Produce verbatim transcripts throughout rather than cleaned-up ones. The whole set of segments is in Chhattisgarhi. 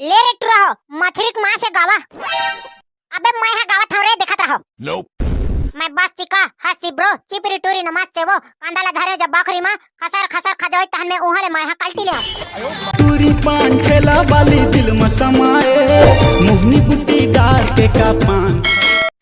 ले रे टुरा हो, मछरी के मांस हे, गावा। अबे मैं हा गावत हंव रे, देखत रहो। Nope। मैं बस चिका, हंसी ब्रो, चिपरी टूरी नमस्ते वो, कांदा ला धरे जब बखरी मा, खसर खसर खजोई तहन में उहाँ ले मैं हा कल्टी ले। टूरी पान ठेला वाली दिल में समाए, मोहनी बुद्धि डार के का पान।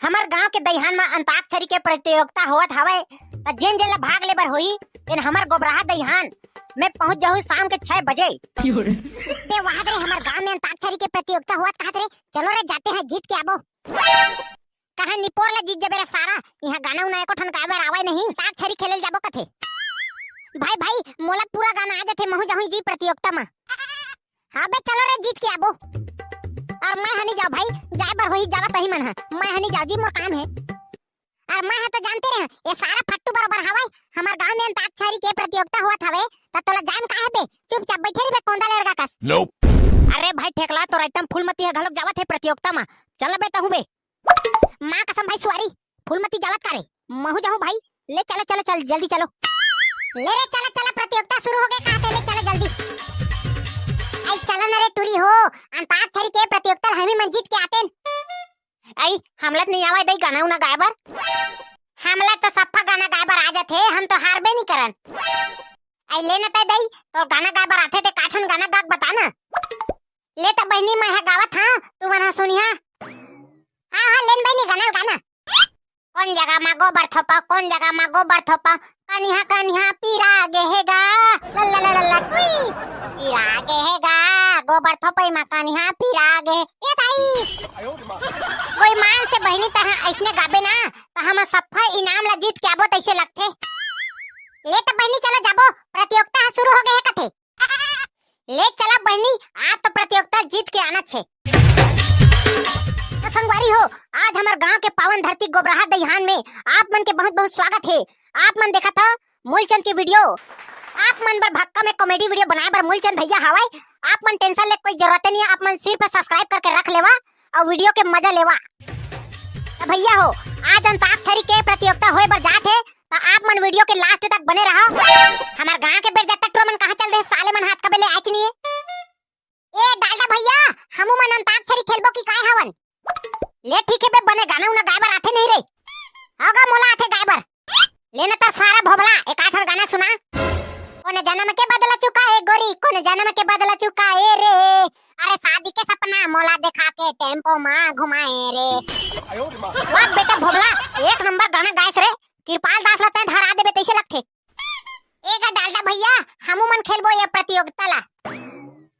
हमर गांव के दइहान मा अंताक्षरी के प्रतियोगिता होवत हवय, त जेन जेन ला भाग ले बर होही, तेन हमर गोबराहा दइहान में पहुंच जाहू शाम के छह बजे। बे वाह रे, हमर गांव में अंताक्षरी के प्रतियोगिता होवत कहत रे, चलो रे जाते हैं, जीत के आबो। कहाँ निपोर ला जीत जबे रे सारा, इहाँ गाना उना एको ठन गाए बर आवय नहीं, अंताक्षरी खेले ल जाबो कथे। भाई भाई, मोला पूरा गाना आ जाथे, महू जाहूं जी प्रतियोगिता मा। हाँ बे, चलो रे, जीत के आबो। अउ मैं हनी जाओ भाई, जाए बर होही, जावा तही मन ह, मैं हनी जाओ जी, मोर काम हे। अउ मैं ह तो जानते रहे, ये सारा फट्टू बरोबर हवय, हमर गांव में अंताक्षरी के प्रतियोगिता होवत हवे, त तोला जाए म का हे बे, चुपचाप बैठे रहिबे कोंदा लेड़गा कस। Nope। अरे भाई ठेकला, तोर आइटम फूलमती ह घलोक जावत हे प्रतियोगिता मा, चल बे तहूं बे। माँ कसम भाई सुआरी, फूलमती जावत का रे? महू जाहूं भाई। ले चलो, चलो, चल, जल्दी चलो। ले रे, चलो, चलो, प्रतियोगिता शुरू हो गए, कहा थे, ले चलो जल्दी। आई चलो न रे टूरी हो, अंताक्षरी के प्रतियोगिता हमी मन जीत के आतेन। आई, हमला त नहीं आवय दई गाना उना गाए बर। हमला तो सफ्फा गाना गाए बर आ जाथे, हम तो हारबे नहीं करन। आई ले न तय दई, तोर गाना गाए बर आथे ते काठन गाना गा के बता ना। ले त बहिनी, मैं ह गावत हंव, तू मन ह सुनिहा। हाँ, हाँ, लेन बहिनी, गाना ल गाना। कोन जगह मा गोबर थोपा, कोन जगह मा गोबर थोपा, कनिहा, कनिहा पीरा गे हे गा, लल्ला, लल्ला, लल्ला, टुई। पीरा गे हे गा, गोबर थोपई मा कनिहा पीरा गे हे। ए दाई, कोई मान से बहिनी तहां अइसने गाबे ना, त हमन सफ्फा इनाम ला जीत के आबो तइसे लगथे। ले त बहिनी, चलो जाबो, प्रतियोगिता ह शुरू हो गे हे कथे। ले चला बहिनी, आज तो प्रतियोगिता जीत के आना छे। तो संगवारी हो, आज हमर गांव के पावन धरती गोबराहा दइहान में आप मन के बहुत बहुत स्वागत हे। आप मन देखत हो मूलचंद की वीडियो। आप मन बर भक्का में कॉमेडी वीडियो बनाए बर मूलचंद भैया हवय। आप मन टेंशन ले कोई जरूरत नहीं है, आप मन सिर्फ सब्सक्राइब करके रख लेवा अउ वीडियो के मजा लेवा। त भैया हो, आज अंताक्षरी के प्रतियोगिता होए बर जात हे, त आप मन वीडियो के लास्ट तक बने रहो। हमर गांव के बेर जब तक टुरा मन कहाँ चल दे, साले मन हाथ का बेले आच नहीं है। ए डालडा भैया, हमू मन अंताक्षरी खेलबो कि काय हवन? ले ठीक है बे, बने गाना उना गाए बर आथे नहीं रे? होगा मोला आथे गाए बर। ले न त सारा भोभला, एक आठ गाना सुना। कोन जनम के बदला चुकाए गोरी, कोन जनम के बदला चुकाए रे। अरे शादी के सपना मोला देखा के टेम्पो मा घुमाए रे। वाह बेटा भोभला, एक नंबर गाना गायस रे। कृपाल दास ला तैं हरा देबे तइसे लगथे। ए गा डालडा भैया, हमू मन खेलबो ये प्रतियोगिता ला।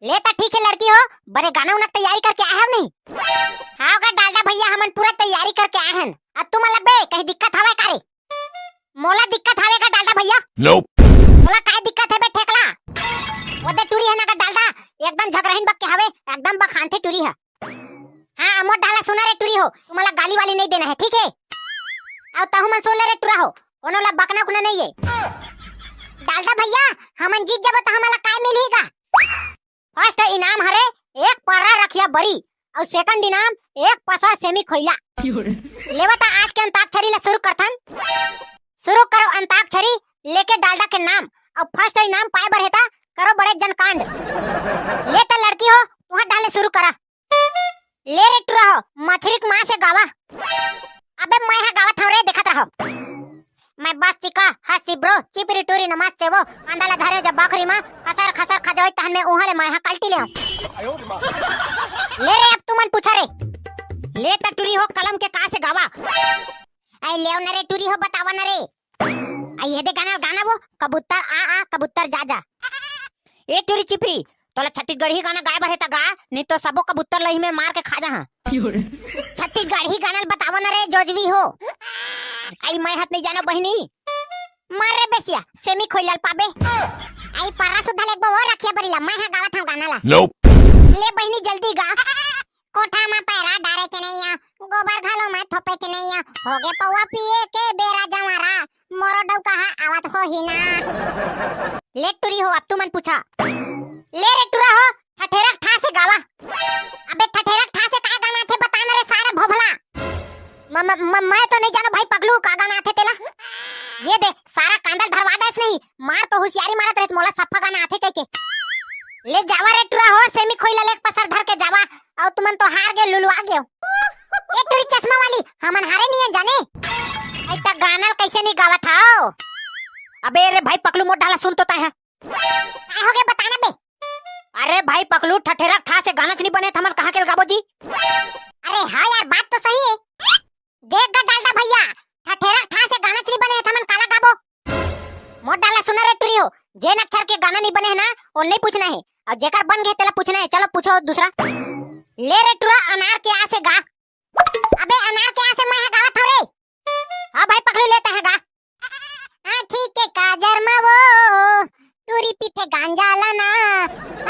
ले त ठीक है लड़की हो, बने गाना उना के तैयारी करके आए हव नहीं? हाँ गा डालडा भैया, हमन पूरा तैयारी करके आए हन। अब तुमन ला बे कहीं दिक्कत हवय का रे? मोला दिक्कत हवे का डालडा भैया? Nope। मोला काय दिक्कत हे बे ठेकला? ओदे टूरी हे ना का डालडा, एकदम झगरहिन बक के हवे, एकदम बखानथे टूरी हे। हाँ, मोर डाला सुना रे टूरी हो, तुमला गाली वाली नहीं देना है, ठीक है? अउ तहू मन सुन ले रे टूरा हो, कोनो ला बकना उकना नहीं है। डालडा भैया, हमन जीत जबो त हमला काय मिलही गा? फर्स्ट इनाम हरे एक पर्रा रखिया बरी अउ सेकंड इनाम एक पसा सेमी खोइला। लेवा त आज के अंताक्षरी ला शुरू करथन। शुरू करो अंताक्षरी लेके डालडा के नाम अउ फर्स्ट इनाम पाए बर हे त करो बड़े जन कांड। ले त लड़की हो, तुहर डाले शुरू करा। ले रे टुरा हो, मछरी के मांस हे गावा। अबे मैं हा गावत हंव रे, देखत रहो। मैं बस चिका, हंसी ब्रो, चिपरी टूरी नमस्ते वो, कांदा ला धरे जब बखरी मा, खसर खसर खजोई तहन में उहाँ ले मैं हा कल्टी ले हूँ। ले रे अब तुमन पूछा रे। ले त टूरी हो कलम के का से गावा। आई लेव न रे टूरी हो बतावा न रे। आई ये दे गाना गाना वो, कबूतर आ आ कबूतर जा जा। ए टूरी चिपरी, तोला छत्तीसगढ़ी गाना गाए बर हे त गा, नहीं तो सबो कबूतर लही में मार के खा जा हाँ। छत्तीसगढ़ी गाना ल बतावा न रे जोजवी हो। आई मैं हत नहीं जाना बहिनी। मार रे बेसिया, सेमी खोइला ल पाबे। आई पर्रा सुद्धा लेगबो वो रखिया बरी ला, मैं हा गावत हंव गाना ला। Nope। ले बहिनी जल्दी गा। कोठा मा पैरा डारे चिनैया, गोबर घलो मा थोपे चिनैया, होगे पौवा पिए के बेरा जंवारा, मोरो डौका हा आवत होही ना। ले टुरी हो, अब तुमन पूछा। ले रे टुरा हो, ठठेरक ठा से गावा। अबे ठठेरक ठा से का गाना थे बता न रे सारा भोभला। म-, म-, म-, मैं तो नहीं जानो भाई पगलू का गाना आथे तेला। ये दे सारा कांदा ल धरवा देस नहीं, मार तो हुसियारी मारत रहे मोला सफा गाना आथे कह के। ले जावा रे टुरा हो, सेमी खोइला ले एक पसर धर के जावा। अउ तुमन तो हार गे, लुलुआ गेव। ए टुरी चश्मा वाली, हमन हारे नइ हन जाने। अई त गाना ल कइसे नइ गावत हव? अबे रे भाई पकलू, मोर डाला सुन तो तैं ह। काय होगे बता ना बे। अरे भाई पकलू, ठठेरा ठा से गाना च नइ बने हे त हमन कहाँ के ल गाबो जी? अरे हाँ यार, बात तो सही हे। देख गा डालडा भइया, ठठेरा ठा से गाना च नइ बने हे त हमन काला गाबो? मोर डाला सुना रे टुरी हो, जेन अक्षर के गाना नइ बने हे ना, ओन नइ पूछना हे, अउ जेकर बन गे तेला पूछना हे। चलो पूछो दूसरा। ले रे टुरा, अनार के आ से गा। अबे अनार के आ से मैं ह गावत हँव रे। हाँ भाई पकलू, ले तैं ह गा। आँखी के काजर म वो टुरी पीथे गांजा ल ना।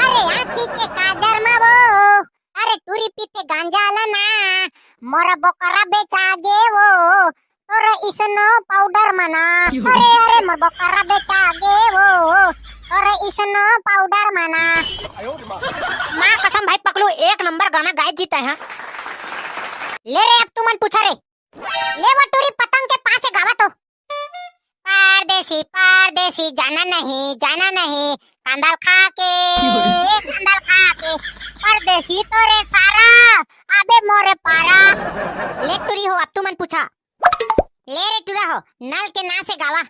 अरे आँखी के काजर म वो, अरे टुरी पीथे गांजा ल ना। मोर बोकरा बेचा गे वो, तोर स्नो पाउडर म ना। अरे अरे मोर बोकरा बेचा गे वो, तोर स्नो पाउडर म ना। माँ कसम भाई पकलू, एक नंबर गाना गाए जी तैं ह। ले रे, अब तुमन पूछा रे। ले वो टुरी पतंग के पा से गावा तो। परदेसी, परदेसी, जाना नहीं, जाना नहीं, कांदा ल खा के, कांदा ल खा के, परदेसी तोरे सारा, अबे मोरे पारा। ले टुरी हो, अब तुमन पूछा। ले रे टुरा हो, नल के ना से गावा।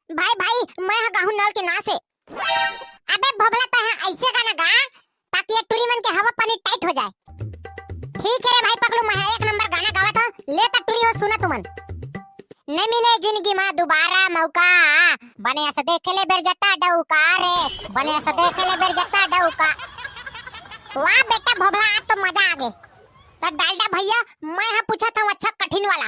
भाई, भाई, मैं ह गाहूँ नल के ना से। अबे भोभला, तैं ह अइसे गाना गा, ताकि ये टुरी मन के हवा पानी टाइट हो जाए। ठीक हे रे भाई पकलू, मैं ह एक नंबर गाना गावत हँव, ले त टुरी हो सुना तुमन। नइ मिले जिनगी म दुबारा मौका, बने अस देख ले बेर जता डौका रे, बने अस देख ले बेर जता डौका। वाह बेटा भोभला, आज तो मजा आ गे। त डालडा भइया, मैं ह पूछत हँव अच्छा कठिन वाला।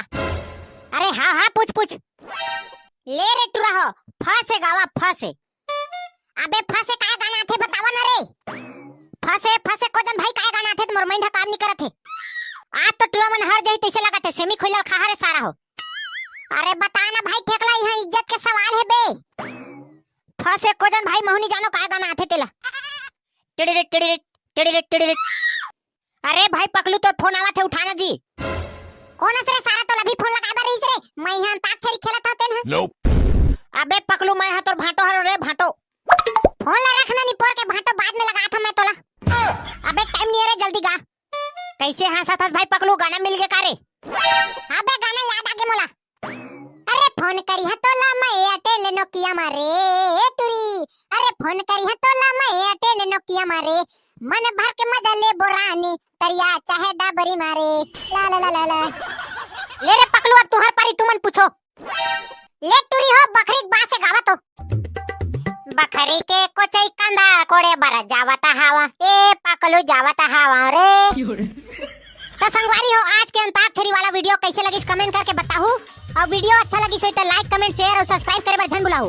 अरे हाँ हाँ, पूछ पूछ। ले रे टुरा हो, फ से गावा, फ से। अबे फ से काय गाना आथे बतावा ना रे। फ से, फ से कोजन भाई काय गाना आथे, त मोर mind ह काम नइ करत हे। आज तो टुरा मन हार जाही तइसे लागत हे, सेमी खोइला ल खा हरे सारा हो। अरे बता ना भाई ठेकला, इहाँ इज्जत के सवाल हे बे। फ से कोजन भाई महू नइ जानो काय गाना आथे तेला। टिड़िरिट, टिड़िरिट, टिड़िरिट, टिड़िरिट। अरे भाई पकलू, तोर फोन आवत हे, उठा ना जी। कोन अस रे सारा, तोला भी फोन लगाए बर रहिस रे, मैं इहाँ अंताक्षरी खेलत हँव तेन ह। अबे पकलू, मैं ह तोर भांटो हरँव रे, भांटो। फोन ला रख ना निपोर के, भांटो बाद में लगात हँव मैं तोला। अबे टाइम नइ हे रे, जल्दी गा। कइसे हाँसत हस भाई पकलू, गाना मिल गे का रे? अबे गाना याद आ गे मोला। अरे फोन करिहा तोला मैं Airtel Nokia मा रे टुरी, अरे फोन करिहा तोला मैं Airtel Nokia मा रे, मन भर के मजा लेबो रानी, तरिया चाहे डाबरी मा रे। ला ला ला ला ला। ले रे पकलू, अब तुँहर पारी, तुमन पूछो। ले टुरी हो, बखरी के बा से गावा तो। बखरी के कोचई कांदा कोड़े बर जावत हँव, ए पकलू जावत हँव रे। त संगवारी हो, आज के अंताक्षरी वाला video कइसे लगिस, comment करके बताहू। अउ video अच्छा लगिस होही त like, comment, share अउ subscribe करे बर झन भुलाहू।